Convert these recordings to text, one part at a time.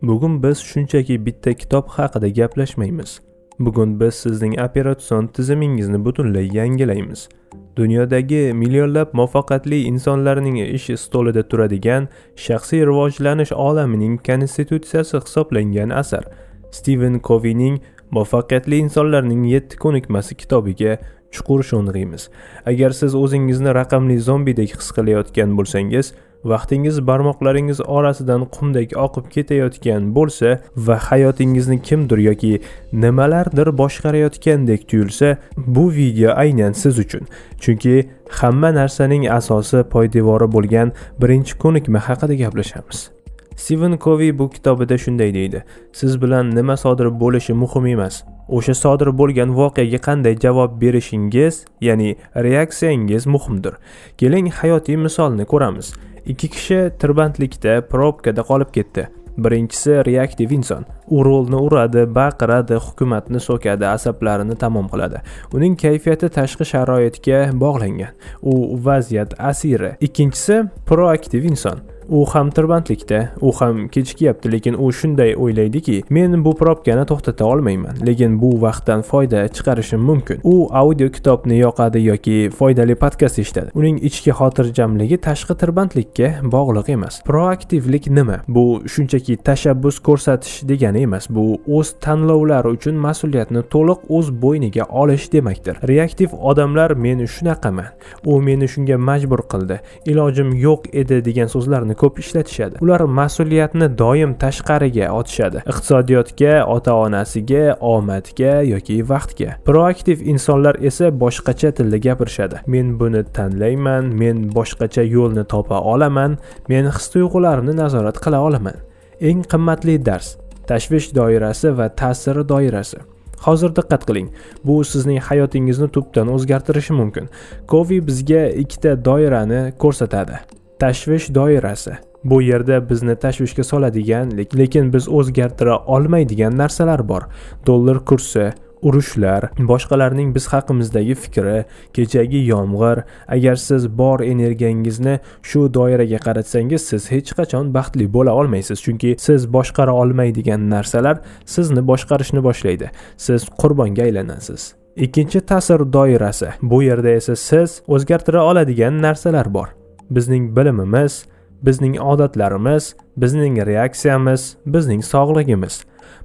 Bugun biz shunchaki bitta kitob haqida gaplashmaymiz. Bugun biz sizning operatsion tizimingizni butunlay yangilaymiz. Dunyodagi millionlab muvaffaqiyatli insonlarning ish stolida turadigan shaxsiy rivojlanish olamining konstitutsiyasi hisoblangan asar, Stiven Koviyning "Muvaffaqiyatli insonlarning 7 ko'nikmasi" kitobiga chuqur sho'ng'iymiz. Agar siz o'zingizni raqamli zombidek his qilayotgan bo'lsangiz, vaqtingiz barmoqlaringiz orasidan qumdek oqib ketayotgan bo'lsa va hayotingizni kimdir yoki nimalardir boshqarayotgandek tuyulsa, bu video aynan siz uchun. Chunki hamma narsaning asosi, poydevori bo'lgan birinchi ko'nikma haqida gaplashamiz. Stiven Kovi bu kitobida shunday deydi: "Siz bilan nima sodir bo'lishi muhim emas. O'sha sodir bo'lgan voqeaga qanday javob berishingiz, ya'ni reaksiyangiz muhimdir." Keling, hayotiy misolni ko'ramiz. Ikki kishi tirbandlikda, probkada qolib ketdi. Birinchisi reaktiv inson. U rulni uradi, baqiradi, hukumatni so'kadi, asablarini tamom qiladi. Uning kayfiyati tashqi sharoitga bog'langan. U vaziyat asiri. Ikkinchisi proaktiv inson. U ham tirbandlikda, u ham kechikyapti, lekin u shunday o'ylaydiki: "Men bu probkani to'xtata olmayman, lekin bu vaqtdan foyda chiqarishim mumkin." U audio kitobni yoqadi yoki foydali podkast eshitadi. Uning ichki xotirjamligi tashqi tirbandlikka bog'liq emas. Proaktivlik nima? Bu shunchaki tashabbus ko'rsatish degani emas. Bu o'z tanlovlari uchun mas'uliyatni to'liq o'z bo'yniga olish demakdir. Reaktiv odamlar "Men shunaqaman", "U meni shunga majbur qildi", "Ilojim yo'q edi" degan so'zlarni ko'p ishlatishadi. Ular mas'uliyatni doim tashqariga otishadi: iqtisodiyotga, ota onasiga, omadga yoki vaqtga. Proaktiv insonlar esa boshqacha tilda gapirishadi: "Men buni tanlayman, men boshqacha yo'lni topa olaman, men his tuyg'ularimni nazorat qila olaman." Eng qimmatli dars: tashvish doirasi va ta'sir doirasi. Hozir diqqat qiling, bu sizning hayotingizni tubdan o'zgartirishi mumkin. Kovi bizga ikkita doirani ko'rsatadi. Tashvish doirasi: bu yerda bizni tashvishga soladigan, lekin biz o'zgartira olmaydigan narsalar bor. Dollar kursi, urushlar, boshqalarning biz haqimizdagi fikri, kechagi yomg'ir. Agar siz bor energiyangizni shu doiraga qaratsangiz, siz hech qachon baxtli bo'la olmaysiz, chunki siz boshqara olmaydigan narsalar sizni boshqarishni boshlaydi, siz qurbonga aylanasiz. Ikkinchi ta'sir doirasi: bu yerda esa siz o'zgartira oladigan narsalar bor. Bizning bilimimiz, bizning odatlarimiz, bizning reaksiyamiz, bizning sog'lig'imiz.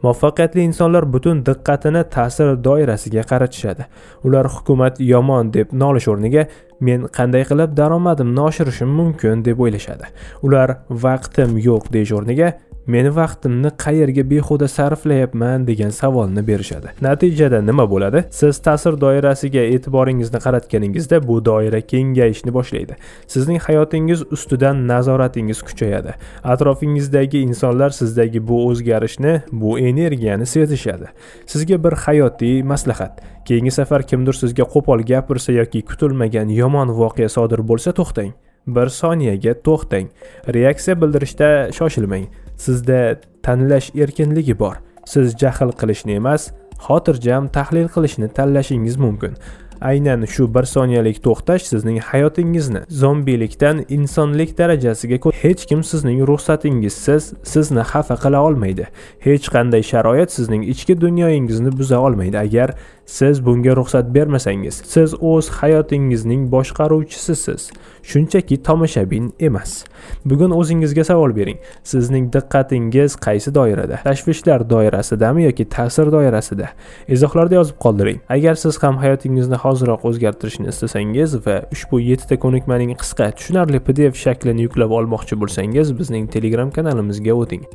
Muvaffaqiyatli insonlar butun diqqatini ta'sir doirasiga qaratishadi. Ular "Hukumat yomon" deb nolish o'rniga "Men qanday qilib daromadimni oshirishim mumkin?" deb o'ylashadi. Ular "Vaqtim yo'q" deyish o'rniga "Meni vaqtimni qayerga behuda sarflayapman?" degan savolni berishadi. Natijada nima bo'ladi? Siz ta'sir doirasiga e'tiboringizni qaratganingizda, bu doira kengayishni boshlaydi. Sizning hayotingiz ustidan nazoratingiz kuchayadi. Atrofingizdagi insonlar sizdagi bu o'zgarishni, bu energiyani sezishadi. Sizga bir hayotiy maslahat: keyingi safar kimdir sizga qo'pol gapirsa yoki kutilmagan yomon voqea sodir bo'lsa, to'xtang, bir soniyaga to'xtang. Reaksiya bildirishda shoshilmang. Sizda tanlash erkinligi bor. Siz jahl qilishni emas, xotirjam tahlil qilishni tanlashingiz mumkin. Aynan shu bir soniyalik to'xtash sizning hayotingizni zombilikdan insonlik darajasiga. Hech kim sizning ruxsatingizsiz sizni xafa qila olmaydi. Hech qanday sharoit sizning ichki dunyoyingizni buza olmaydi, agar siz bunga ruxsat bermasangiz. Siz o'z hayotingizning boshqaruvchisisiz, shunchaki tomoshabin emas. Bugun o'zingizga savol bering: sizning diqqatingiz qaysi doirada? Tashvishlar doirasidami yoki ta'sir doirasida? Izohlarda yozib qoldiring. Agar siz ham hayotingizni hoziroq o'zgartirishni istasangiz va ushbu yettita ko'nikmaning qisqa, tushunarli PDF shaklini yuklab olmoqchi bo'lsangiz, bizning Telegram kanalimizga o'ting.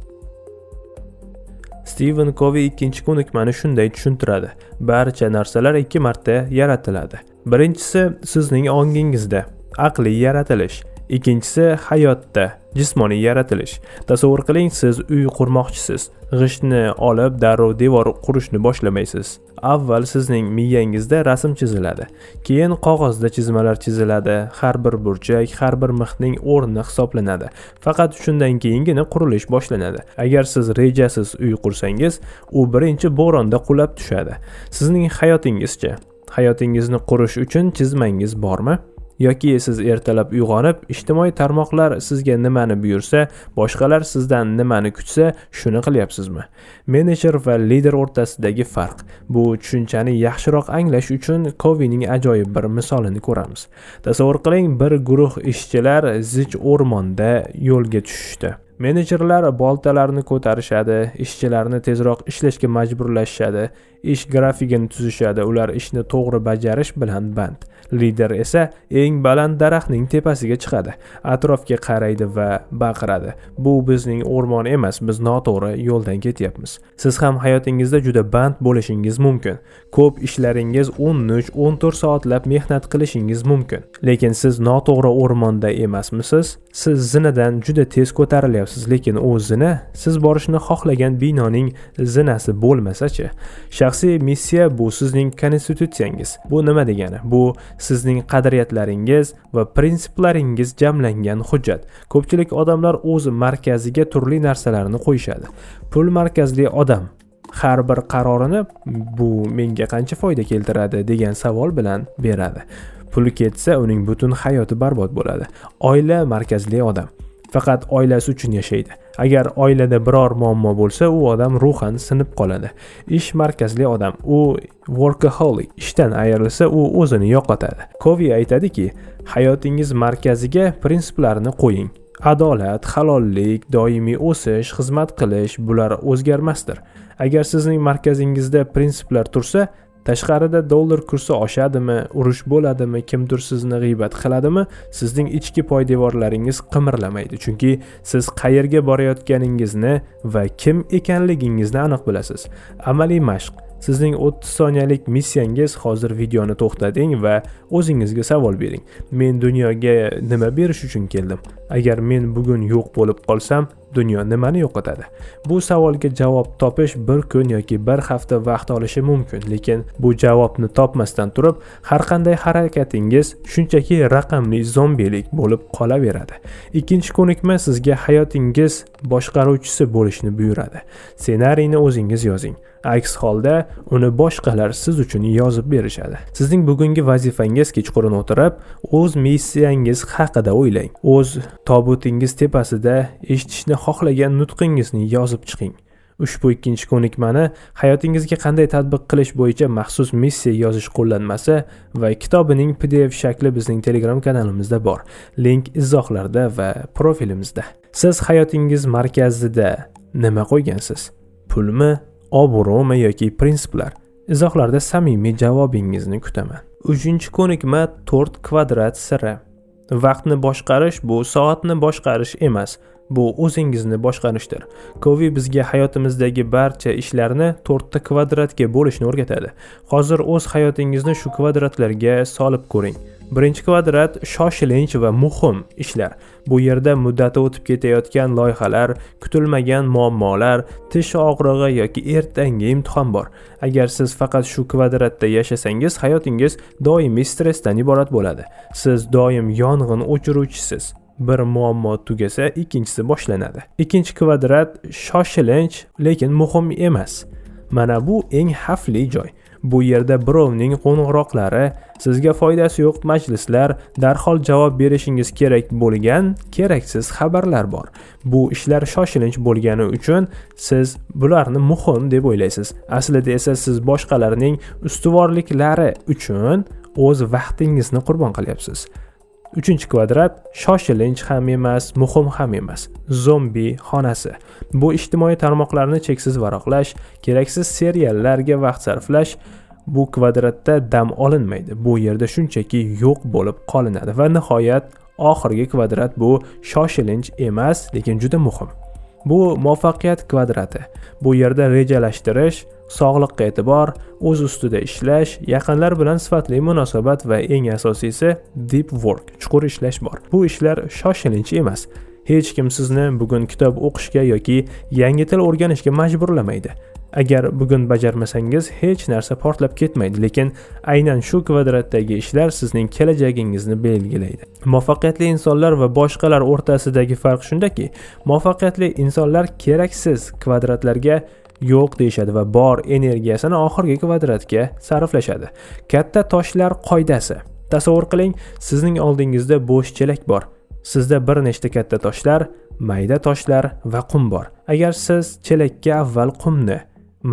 Stiven Kovi ikkinchi ko'nikmani shunday tushuntiradi: barcha narsalar ikki marta yaratiladi. Birinchisi sizning ongingizda, aqliy yaratilish. Ikkinchisi hayotda, jismoniy yaratilish. Tasavvur qiling, siz uy qurmoqchisiz. G'ishtni olib, darrov devor qurishni boshlamaysiz. Avval sizning miyangizda rasm chiziladi, keyin qog'ozda chizmalar chiziladi, har bir burchak, har bir mixning o'rni hisoblanadi. Faqat shundan keyingina qurilish boshlanadi. Agar siz rejasiz uy qursangiz, u birinchi bo'ronda qulab tushadi. Sizning hayotingizchi? Hayotingizni qurish uchun chizmangiz bormi? Yoki siz ertalab uyg'onib, ijtimoiy tarmoqlar sizga nimani buyursa, boshqalar sizdan nimani kutsa, shuni qilyapsizmi? Menejer va lider o'rtasidagi farq. Bu tushunchani yaxshiroq anglash uchun Koviyning ajoyib bir misolini ko'ramiz. Tasavvur qiling, bir guruh ishchilar zich o'rmonda yo'lga tushishdi. Menejerlar boltalarni ko'tarishadi, ishchilarni tezroq ishlashga majburlashadi, ish grafigini tuzishadi, ular ishni to'g'ri bajarish bilan band. Lider esa eng baland daraxtning tepasiga chiqadi, atrofga qaraydi va baqiradi: "Bu bizning o'rmon emas, biz noto'g'ri yo'ldan ketyapmiz." Siz ham hayotingizda juda band bo'lishingiz mumkin. Ko'p ishlaringiz 13-14 soatlab mehnat qilishingiz mumkin. Lekin siz noto'g'ri o'rmonda emasmisiz? Siz zinadan juda tez ko'tarilyapsiz, lekin u zina siz borishni xohlagan binoning zinasi bo'lmasa-chi? Shaxsiy missiya bu sizning konstitutsiyangiz. Bu nima degani? Bu sizning qadriyatlaringiz va prinsiplaringiz jamlangan hujjat. Ko'pchilik odamlar o'z markaziga turli narsalarni qo'yishadi. Pul markazli odam har bir qarorini "Bu menga qancha foyda keltiradi?" degan savol bilan beradi. Puli ketsa, uning butun hayoti barbod bo'ladi. Oila markazli odam faqat oilasi uchun yashaydi. Agar oilada biror muammo bo'lsa, u odam ruhan sinib qoladi. Ish markazli odam, u workaholic, ishdan ayrilsa, u o'zini yo'qotadi. Kovi aytadiki, hayotingiz markaziga prinsiplarni qo'ying. Adolat, halollik, doimiy o'sish, xizmat qilish, bular o'zgarmasdir. Agar sizning markazingizda prinsiplar tursa, tashqarida dollar kursi oshadimi, urush bo'ladimi, kimdir sizni g'iybat qiladimi, sizning ichki poydevorlaringiz qimirlamaydi, chunki siz qayerga borayotganingizni va kim ekanligingizni aniq bilasiz. Amaliy mashq. Sizning 30 soniyalik missiyangiz: hozir videoni to'xtating va o'zingizga savol bering. Men dunyoga nima berish uchun keldim? Agar men bugun yo'q bo'lib qolsam, dunyo nimani yo'qotadi? Bu savolga javob topish bir kun yoki bir hafta vaqt olishi mumkin, lekin bu javobni topmasdan turib har qanday harakatingiz shunchaki raqamli zombilik bo'lib qolaveradi. Ikkinchi ko'nikma sizga hayotingiz boshqaruvchisi bo'lishni buyuradi. Ssenariyni o'zingiz yozing. Aks holda uni boshqalar siz uchun yozib berishadi. Sizning bugungi vazifangiz: kechqurun o'tirib, o'z missiyangiz haqida o'ylang. O'z tobutingiz tepasida eshitishni xohlagan nutqingizni yozib chiqing. Ushbu ikkinchi ko'nikmani hayotingizga qanday tatbiq qilish bo'yicha maxsus missiya yozish qo'llanmasi va kitobining PDF shakli bizning Telegram kanalimizda bor. Link izohlarda va profilimizda. Siz hayotingiz markazida nima qo'ygansiz? Pulmi, obro'mi yoki prinsiplar? Izohlarda samimiy javobingizni kutaman. Uchinchi ko'nikma: 4 kvadrat siri. Vaqtni boshqarish bu soatni boshqarish emas, bu o'zingizni boshqarishdir. Kovi bizga hayotimizdagi barcha ishlarni to'rtta kvadratga bo'lishni o'rgatadi. Hozir o'z hayotingizni shu kvadratlarga solib ko'ring. Birinchi kvadrat: shoshilinch va muhim ishlar. Bu yerda muddati o'tib ketayotgan loyihalar, kutilmagan muammolar, tish og'rig'i yoki ertangi imtihon bor. Agar siz faqat shu kvadratda yashasangiz, hayotingiz doimiy stressdan iborat bo'ladi. Siz doim yong'in o'chiruvchisiz. Bir muammo tugasa, ikkinchisi boshlanadi. Ikkinchi kvadrat: shoshilinch, lekin muhim emas. Mana bu eng xavfli joy. Bu yerda birovning qo'ng'iroqlari, sizga foydasi yo'q majlislar, darhol javob berishingiz kerak bo'lgan keraksiz xabarlar bor. Bu ishlar shoshilinch bo'lgani uchun siz bularni muhim deb o'ylaysiz. Aslida esa siz boshqalarning ustuvorliklari uchun o'z vaqtingizni qurbon qilyapsiz. Uchinchi kvadrat: shoshilinch ham emas, muhim ham emas. Zombi xonasi. Bu ijtimoiy tarmoqlarni cheksiz varaqlash, keraksiz seriallarga vaqt sarflash. Bu kvadratda dam olinmaydi. Bu yerda shunchaki yo'q bo'lib qolinadi. Va nihoyat oxirgi kvadrat: bu shoshilinch emas, lekin juda muhim. Bu muvaffaqiyat kvadrati. Bu yerda rejalashtirish, sog'liqqa e'tibor, o'z ustida ishlash, yaqinlar bilan sifatli munosabat va eng asosiysi deep work, chuqur ishlash bor. Bu ishlar shoshilinch emas. Hech kim sizni bugun kitob o'qishga yoki yangi til o'rganishga majburlamaydi. Agar bugun bajarmasangiz, hech narsa portlab ketmaydi, lekin aynan shu kvadratdagi ishlar sizning kelajagingizni belgilaydi. Muvaffaqiyatli insonlar va boshqalar o'rtasidagi farq shundaki, muvaffaqiyatli insonlar keraksiz kvadratlarga yo'q deyishadi va bor energiyasini oxirgi kvadratga sarflashadi. Katta toshlar qoidasi. Tasavvur qiling, sizning oldingizda bo'sh chelak bor. Sizda bir nechta katta toshlar, mayda toshlar va qum bor. Agar siz chelakka avval qumni,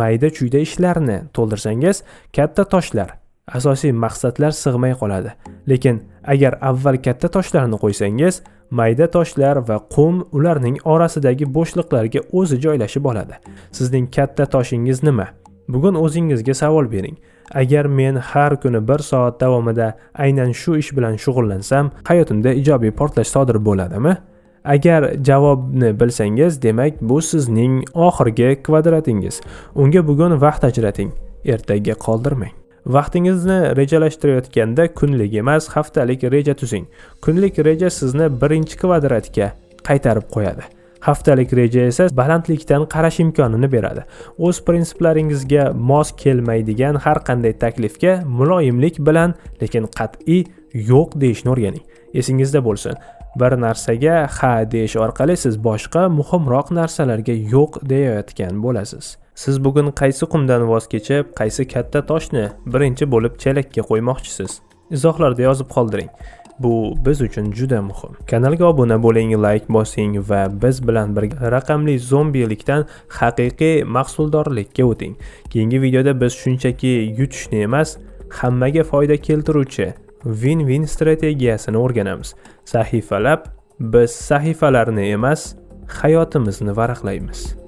mayda-chuyda ishlarni to'ldirsangiz, katta toshlar, asosiy maqsadlar sig'may qoladi. Lekin agar avval katta toshlarni qo'ysangiz, mayda toshlar va qum ularning orasidagi bo'shliqlarga o'zi joylashib oladi. Sizning katta toshingiz nima? Bugun o'zingizga savol bering. Agar men har kuni 1 soat davomida aynan shu ish bilan shug'ullansam, hayotimda ijobiy portlash sodir bo'ladimi? Agar javobni bilsangiz, demak bu sizning oxirgi kvadratingiz. Unga bugun vaqt ajrating, ertaga qoldirmang. Vaqtingizni rejalashtirayotganda kunlik emas, haftalik reja tuzing. Kunlik reja sizni birinchi kvadratga qaytarib qo'yadi. Haftalik reja esa balandlikdan qarash imkonini beradi. O'z prinsiplaringizga mos kelmaydigan har qanday taklifga muloyimlik bilan, lekin qat'iy yo'q deyishni o'rganing. Esingizda bo'lsin, bir narsaga ha deyish orqali siz boshqa muhimroq narsalarga yo'q deyayotgan bo'lasiz. Siz bugun qaysi qumdan voz kechib, qaysi katta toshni birinchi bo'lib chelakka qo'ymoqchisiz? Izohlarda yozib qoldiring. Bu biz uchun juda muhim. Kanalga obuna bo'ling, like bosing va biz bilan birga raqamli zombilikdan haqiqiy mahsuldorlikka o'ting. Keyingi videoda biz shunchaki yutishni emas, hammaga foyda keltiruvchi win-win strategiyasini o'rganamiz. Sahifalab biz sahifalarni emas, hayotimizni varaqlaymiz.